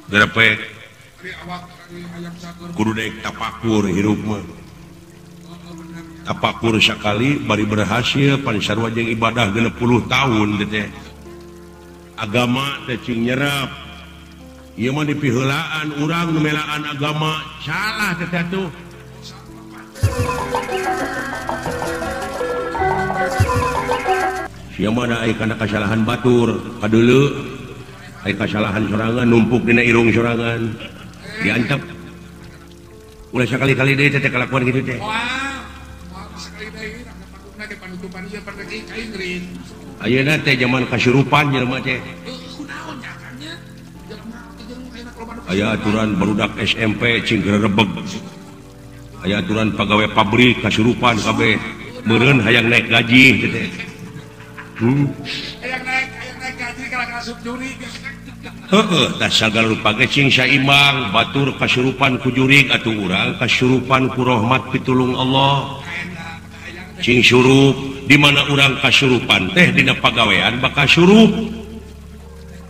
Gerepek kudu daek tapakur hirup mah. Tapakur sakali bari berhasil pan sarua jeung ibadah 60 tahun teh. Agama teh cing nyerap. Ieu mah dipiheulaan urang nu melaan agama salah teh atuh. Sia mah da aya kana kasalahan batur kadeuleu aya kasalahan sorangan numpuk dina irung sorangan diantep. Ulah sakali-kali deui teh kalakuan kitu teh. Ayeuna teh zaman kasurupan jelema teh. Aya aturan barudak SMP cing gerebeg. Aya aturan pagawe pabrik kasurupan kabeh. Meureun hayang naik gaji teh. Hayang naik gaji kalah asup jurig. Heeh, tah sagala rupa ge cing saimbang, batur kasurupan ku jurig atuh urang kasurupan ku rahmat pitulung Allah. Cing surup di mana urang kasurupan teh dina pagawean bakal surup.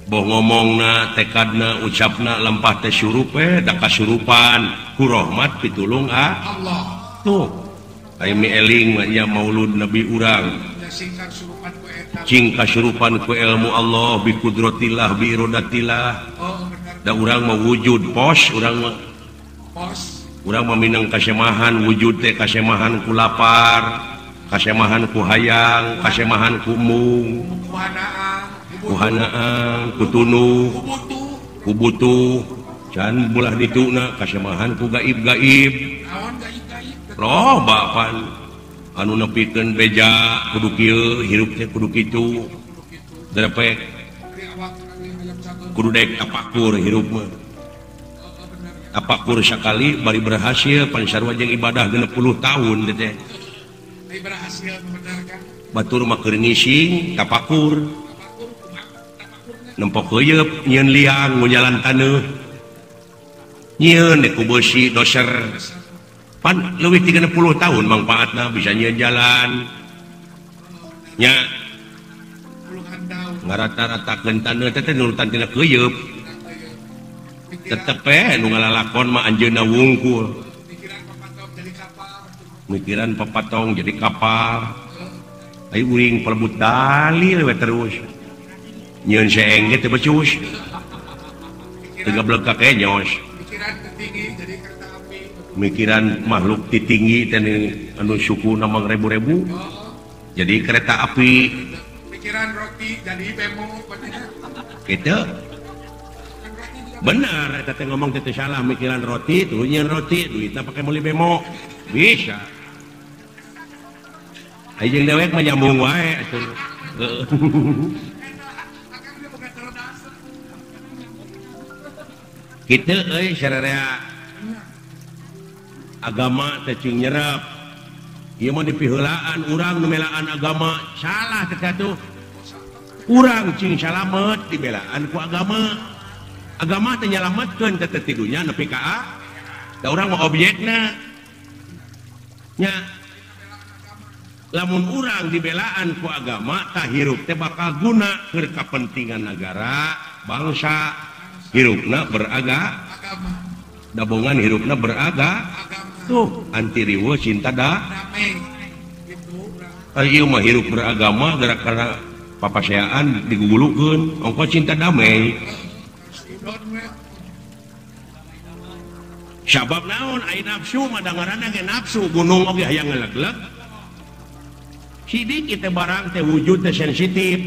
Boh ngomongna, tekadna, ucapna lempah teh surup we da kasurupan ku rahmat pitulung Allah. Tuh aya mi eling mah nya maulud nabi urang. Cing kasurupan ku ilmu Allah bi kudratillah bi irodatillah. Da urang mah wujud pos urang mah. Pos. Urang mah minang kasemahan wujud teh kasemahan ku lapar, kasemahan ku hayang, kasemahan ku mung, ku hanaang, ku tunuh, ku butuh, can bulah dituna kasemahan ku gaib-gaib. Loba pan anu nepikeun beja kudu kieu, hirup teh kudu kitu. Derepek kudu daek tapakur hirup mah. Tapakur sakali bari berhasil pan sarua jeung ibadah 60 tahun teh. Batur mah keur ngising tapakur. Nempok heuyeub nyieun liang ngunyalan taneuh. Nyieun ku beusi doser. Pan leuwih 30 tahun mangpaatna bisa nyieun jalan. Nya ngarata-ratakeun taneuh teh nurutan tina keuyeup. Tetep we nu ngalalakon mah anjeunna wungkul. Mikiran papatong jadi kapal. Ayo uring pelebut dalil we terus. Nyieun seeng ge teu becus. Teu gablek ka kenyos. Mikiran makhluk ti tinggi teh anu sukuna mang rebu-rebu. Jadi kereta api. Mikiran roti jadi bemo. Kitu. Benar eta teh ngomong teh salah mikiran roti, tuh nyieun roti, duitna pake meuli bemo. Bisa. Ayo jeung dewek mah nyambung wae atuh. Kitu euy sararea agama teh cing nyerap. Ieu mah dipiheulaan urang nu melaan agama salah teh atuh. Urang cing salamet dibelaan ku agama. Agama teh nyalametkeun teh ti dunya nepi ka a. Da urang mah objekna. Nya lamun urang dibelaan ku agama tah hirup teh bakal guna keur kapentingan negara, bangsa. Hirupna beragama. Dabongan hirupna beragama. Tuh anti riweuh cinta da. Ieu mah hirup beragama gara karena papaseaan digugulukeun ongko cinta damai. Sabab naon ai nafsu mah dangaranna ge nafsu gunung oge hayang ngelegleg. Sidik ieu barang teh wujud teh sensitif.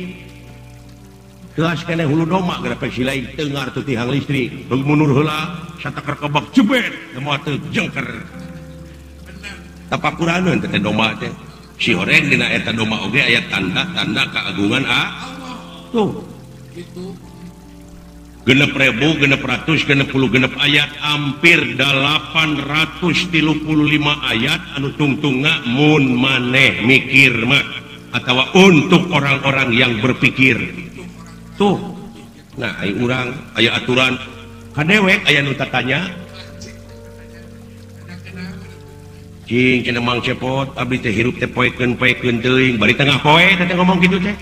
Kelas keneh hulu doma gara silai tengar teu tihang listrik. Heug mundur heula satakar kebak jebet domba teh jengker. Tapakuraneun teh domba teh. Si horeng dina eta domba oge aya tanda-tanda keagungan a. Tuh. Gitu. 6.660 ayat hampir 835 ayat anu tungtunga mun maneh mikir mah atau untuk orang-orang yang berpikir. Tuh. Nah, aya urang aya aturan kadewek aya nu tatanya. Cing cenah Mang Cepot abdi teh hirup teh poekeun-poekeun teuing bari tengah poe teh ngomong kitu teh.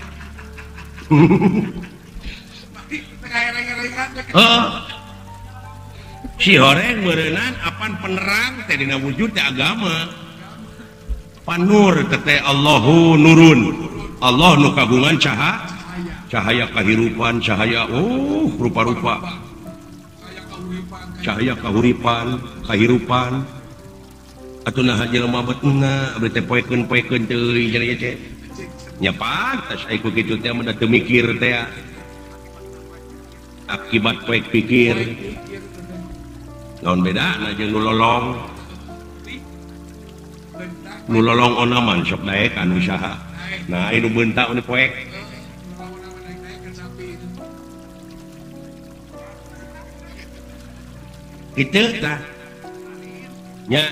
Si horeng meureunan apan penerang teh dina wujud teh agama. Panur teh Allahu nurun. Allah nu kagungan cahaya kahirupan, cahaya oh rupa-rupa. Cahaya kahuripan, kahirupan. Atuh nah jelema betna abdi teh poekeun-poekeun teuing cenah teh. Nya pantas ai ku kitu teh mah da teu mikir teh. Akibat poek pikir. Naon bedana jeung nu lolong? Nu lolong onaman sok daek anu saha. Nah, nu beunta nu poek. Kitu tah. Nya.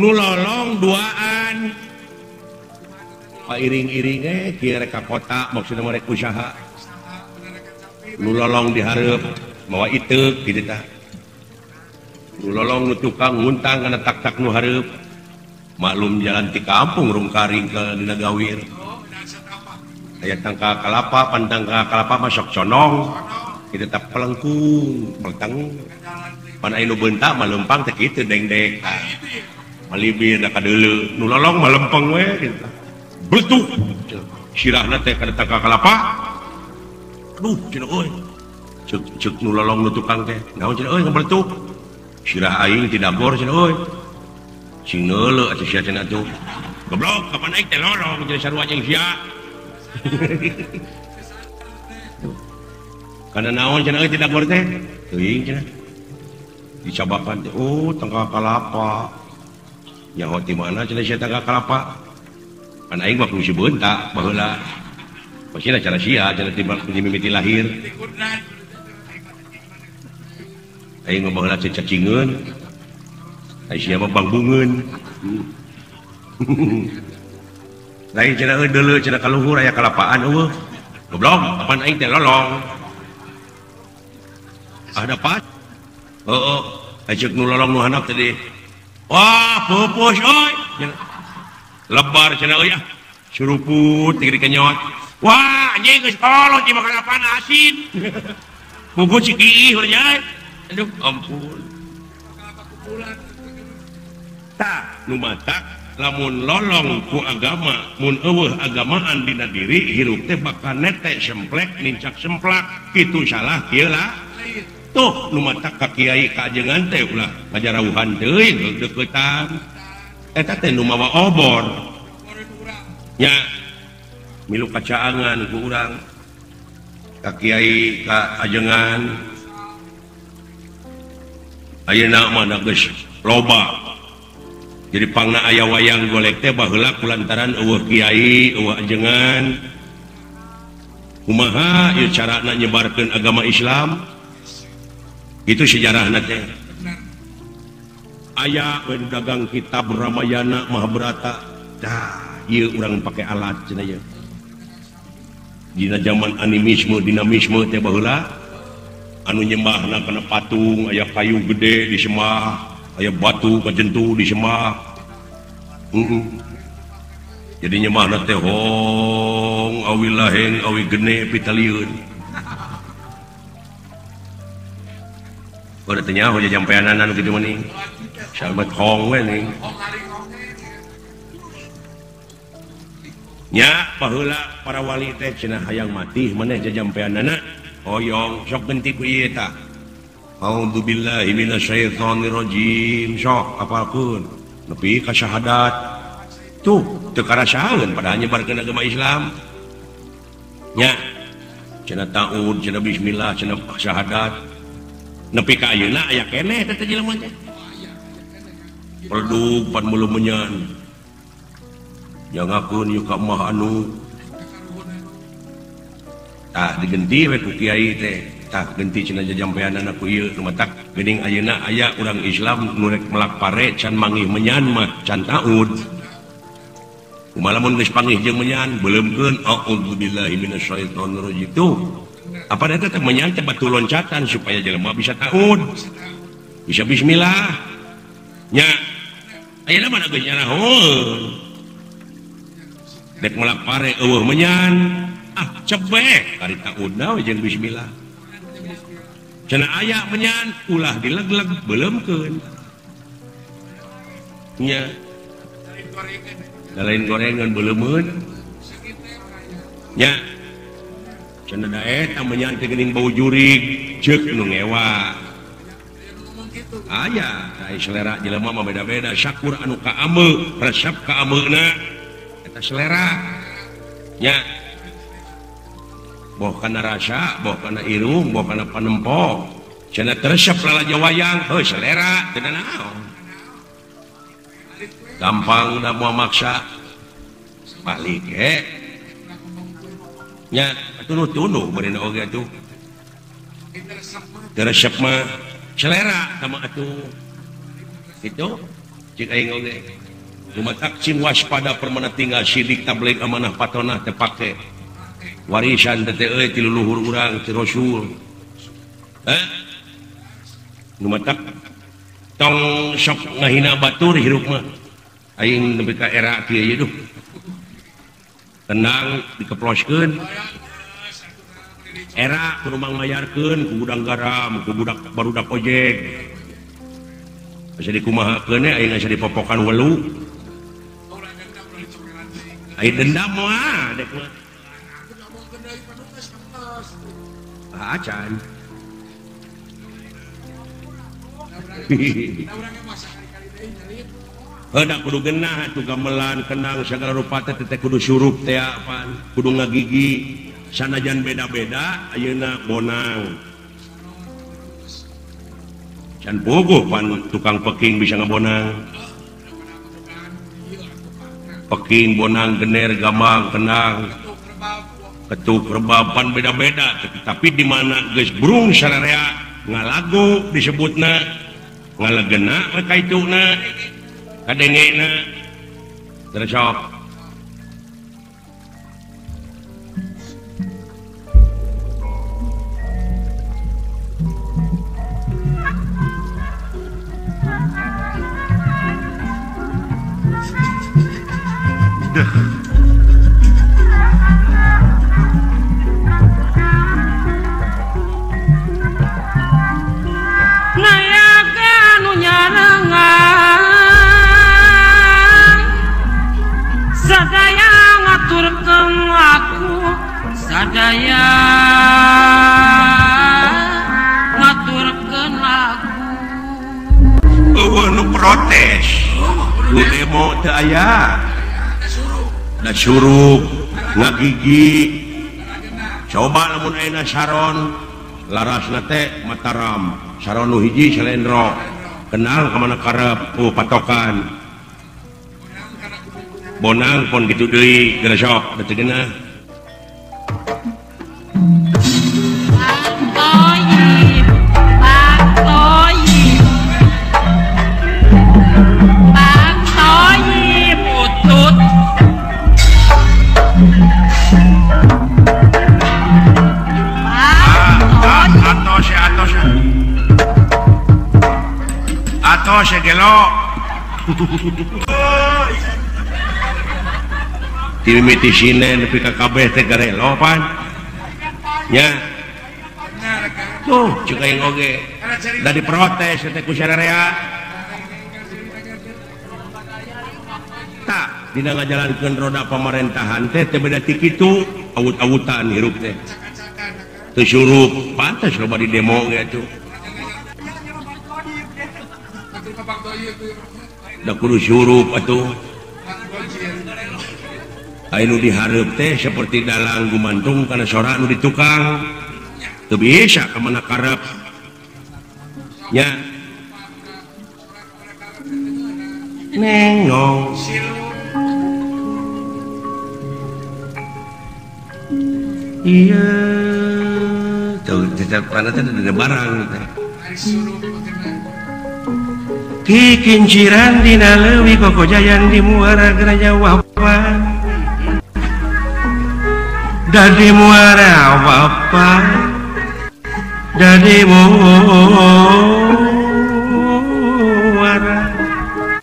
Nu lolong duaan. Pairing-iring ge kieu rek ka kota maksudna rek usaha. Nu lolong dihareup mawa iteuk kitu tah. Nu lolong nu tukang nguntang kana tak-tak nu hareup. Maklum jalan ti kampung rungkaring ka dina gawir. Aya tangka kalapa, pantangka kalapa mah sok conong. Kitu tah pelengkung, pelteng. Pan aya nu beunta mah leumpang teh kitu dengdek. Malibir da kadeuleu, nu lolong mah lempeng we kitu tah. Bletuk. Sirahna teh kana tangka kalapa. Aduh, cenah euy. Cek nu lolong nu tukang teh. Naon cenah euy ngabeletuk. Sirah aing ti dagor cenah euy. Sing neuleuh atuh sia cenah atuh. Goblok kapan aing teh lolong jeung sarua jeung sia. Kana naon cenah euy ti dagor teh? Teuing cenah. Dicabakan teh, oh tangka kalapa. Nyaho ti mana cenah sia tangka kalapa? Pan aing mah kudu si beunta baheula. Pasti cara sia cenah ti mimiti lahir. Aing mah baheula cacingeun. Ai sia mah bangbungeun. Lain cenah euy deuleu cenah ka luhur aya kalapaan eueuh. Goblok, apan aing teh lolong. Ada pas? Heeh, ai ceuk nu lolong nu handap tadi. Wah, pupus euy. Lebar cenah euy ah. Suruput tinggi kenyot. Wah, anjing geus kolot ieu makan apaan asin. Pugu cikiih urang. Aduh, ampun. Tah, nu matak lamun lolong ku agama, mun eueuh agamaan dina diri hirup teh bakal netek semplek nincak semplak, kitu salah kieu lah. Tuh nu matak ka kiai ka ajengan teh ulah ngajarauhan teuing deuketan. Eta teh nu mawa obor. Nya milu kacaangan ku urang ka kiai ka ajengan. Ayeuna mah da geus loba. Jadi pangna aya wayang golek teh baheula kulantaran eueuh kiai, eueuh ajengan. Kumaha ieu carana nyebarkeun agama Islam? Itu sejarahna teh. Aya we dagang kitab Ramayana Mahabharata. Tah, ieu urang pake alat cenah ieu. Dina zaman animisme, dinamisme teh baheula anu nyembahna kana patung, aya kayu gede disembah, aya batu kajentu disembah. Jadi nyembahna teh hong awi laheng awi gene pitalieun. Udah teh nyaho jajampeanan anu kitu mah ning. Sahabat hong we ning. Nya baheula para wali teh cenah hayang mati maneh jajampeanana hoyong sok genti ku ieu tah. A'udzubillahi minasyaitonirrajim. Sok apalkeun nepi ka syahadat. Tuh teu karasaeun padahal nyebarkeun agama Islam. Nya cenah taud, cenah bismillah, cenah syahadat. Nepi ka ayeuna aya keneh teh jelema teh. Pelduk pan meuleum menyan. Jangakeun ieu ka emah anu. Tah digenti we ku kiai teh. Tah genti cenah jajampeanana ku ieu nu matak geuning ayeuna aya urang Islam nu rek melak pare can manggih menyan mah can taud. Kumaha lamun geus panggih jeung menyan beuleumkeun a'udzubillahi minasyaitonirrajim. Tuh. Apa eta teh menyan teh batu loncatan supaya jelema bisa taud. Bisa bismillah. Nya ayeuna mah geus nyarahoeun. Dek melak pare eueuh menyan. Ah cebek ari taudna we jeung bismillah. Cenah aya menyan ulah dilegleg beuleumkeun. Nya. Lain gorengan beuleumeun. Nya. Cenah da eta menyan teh geuning bau jurig, ceuk nu ngewa. Aya, ai selera jelema mah beda-beda. Sakur anu kaame, resep kaameuna eta selera. Nya. Boh kana rasa, boh kana irung, boh kana panempo. Cenah resep lalaja wayang, heuh selera teu naon. Gampang da moal maksa. Balik ge. Nya, tunduh-tunduh beureun oge atuh. Teu resep mah selera sama atuh. Itu cik aing oge. Lumatak cing waspada permana tinggal sidik tabligh amanah patonah teu pake. Warisan teh euy ti leluhur urang ti Rasul. Heh. Lumatak tong sok ngahina batur hirup mah. Aing nepi ka era kieu ye duh. Tenang dikeploskeun. Era kudu mangmayarkeun ku gudang garam, ku budak barudak ojek. Asa dikumahakeun aing asa dipopokan welu. Aing dendam mah dek mah. Acan. Heuh kudu genah atuh gamelan kenang sagala rupa teh teh kudu surup teh apaan, kudu ngagigi. Sanajan beda-beda ayeuna bonang. Can bogoh pan tukang peking bisa ngabonang. Peking bonang gener gambang kenang. Ketuk rebab pan beda-beda, tapi di mana geus brung sararea ngalagu disebutna ngalegena we kaituna kadengena terus sok. Sadaya ngaturkeun lagu. Eueuh nu protes, nu demo teu aya. Da surup ngagigi. Coba lamun ayeuna saron larasna teh Mataram, saron nu hiji Salendro. Kenal ka mana karep ku patokan. Bonang pon kitu deui geura sok da teu geunah. Timiti sinen nepi ka kabeh teh garelo pan. Nya. Tuh cek aing oge. Da diprotes teh ku sararea. Tak dina ngajalankeun roda pamarentahan teh teh beda ti kitu, awut-awutan hirup teh. Teu surup pantes loba di demo ge atuh. Da kudu surup atuh. Anu dihareup teh seperti dalang gumantung kana sora nu di tukang. Teu bisa ka mana karep. Nya. Nengong. Iya. Tuh tetep kana teh ada barang teh. Kikinciran dina leuwih kokojayan di muara Geraja Wapa. Dadi muara Wapa. Dadi muara.